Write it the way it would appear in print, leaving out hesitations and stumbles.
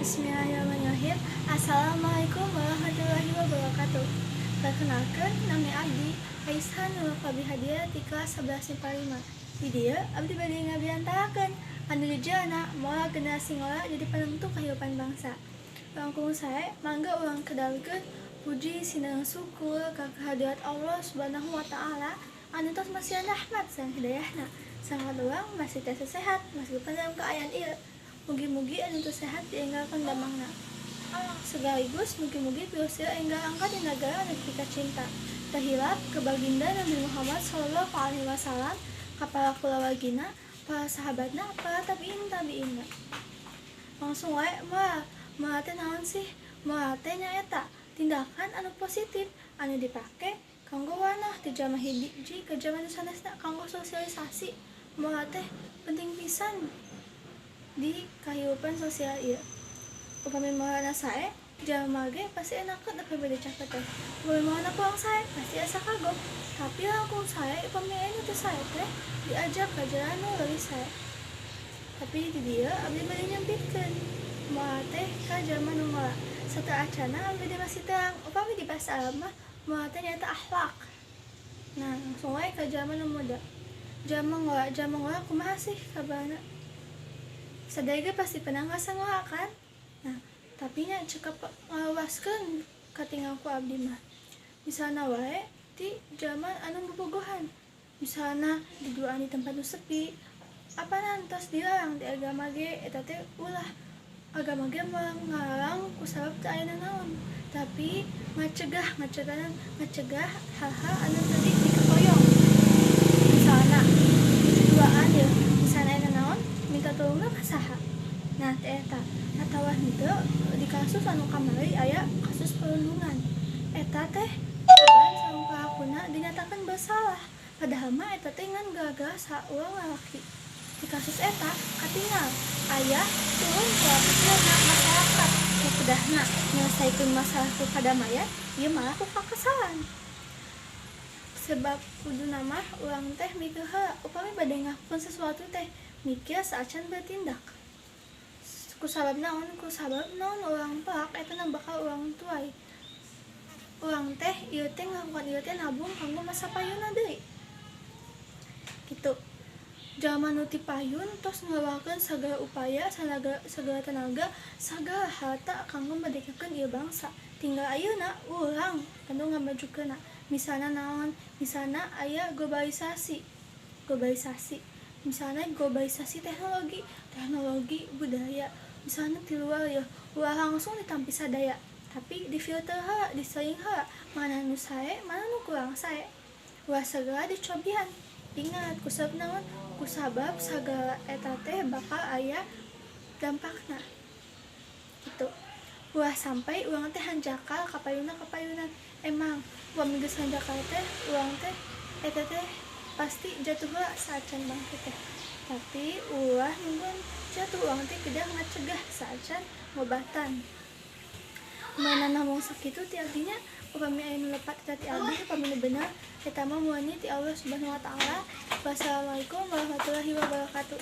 Bismillahirrahmanirrahim. Assalamualaikum warahmatullahi wabarakatuh. Perkenalkan, nami abdi Aisyah Nurul Hadiah di kelas 11 MIPA 5. Di dieu abdi bade ngabiantarakeun anu judulna "Moral Generasi Ngora Jadi Penentu Kehidupan Bangsa". Langkung sae, mangga urang kedalkeun puji sinareng syukur ka kehadirat Allah Subhanahu wa Taala anu tos masihan rahmat sareng hidayahna sangkan urang masih tiasa sehat meskipun dalam keayaan ieu. Mugi-mugi anu teu sehat dienggalkeun damangna. Sekaligus mugi-mugi virus ieu enggal angkat di negara anu dipikacinta. Teu hilap ke baginda Nabi Muhammad Sallallahu Alaihi Wasallam, ka para kulawargina, para sahabatna, para tabiin tabiinna. Langsung wae, moral. Moral teh naon sih? Moral teh nyaeta tindakan anu positif anu dipake kanggo wanah ti jalma hiji ka jalma nu sanesna kanggo sosialisasi. Moral teh penting pisan di kahirupan sosial ieu. Upami moralna sae, jalma ge pasti enakeun upami dicaket teh. Upami moralna kurang sae, pasti asa kagok. Tapi langkung sae upami aya nu teu sae teh diajak ka jalan nu leuwih sae. Tapi di dieu abdi bade nyempitkeun moral teh ka jalma nu ngora. Sateuacanna abdi masih terang, upami di bahasa Arab mah moral teh nyaeta akhlak. Nah, langsung wae ka jalma nu muda. Jalma ngora kumaha sih kabarna? Sadaya ge pasti pernah ngarasa ngora, kan? Nah, tapi nya cekap ngaluaskeun katingal ku abdi mah. Misalna wae ti jalma anu bobogohan. Misalna duduaan di tempat nu sepi, apanan tos dilarang di agama ge eta teh ulah. Agama ge moal ngalarang kusabab teu aya nanaon, tapi ngacegah ngacegah ngacegah hal-hal anu teu dikahoyong. Misalna duaan ye, misalna aya nanaon, minta tolongna ka saha? Nah, teh eta. Atawa henteu, di kasus anu kamari aya kasus perundungan. Eta teh korban sareng palakuna dinyatakan bersalah, padahal mah eta teh ngan gara-gara saurang lalaki. Di kasus eta katingal aya turun pola pikirna masyarakat nu kedahna nyelesaikeun masalah ku kadamaian, ieu malah ku kakesalan. Sebab kuduna mah urang teh mikir heula upami bade ngalakukeun sesuatu teh, mikir saacan bertindak. Kusabab naon? Kusabab naon urang pelak eta na bakal urang tuai. Urang teh ieu teh ngalakukan ieu teh nabung kanggo masa payunna deui. Kitu. Jalma nu ti payun tos ngaluarkeun sagala upaya, sagala tenaga, sagala harta kanggo merdekakeun ieu bangsa. Tinggal ayeuna urang anu ngamajukeunna. Misalna naon? Misalna aya globalisasi. Globalisasi. Misalna globalisasi teknologi, teknologi budaya. Misalna ti luar yeuh, ulah langsung ditampi sadaya, tapi difilter heula, disaring heula, mana nu sae, mana nu kurang sae. Ulah sagala dicobian. Ingat, kusabab naon? Kusabab sagala eta teh bakal aya dampakna. Kitu. Ulah sampai urang teh hanjakal kapayunna kapayunan. Emang upami geus hanjakal teh urang teh eta teh pasti jatuh heula saacan bangkit teh. Tapi ulah nungguan jatuh, urang teh kedah ngacegah saacan ngobatan. Mana ngomong sakitu ti abdi nya, upami aya nu lepat eta ti abdi, upami nu bener eta mah murni ti Allah Subhanahu wa Taala. Wassalamualaikum warahmatullahi wabarakatuh.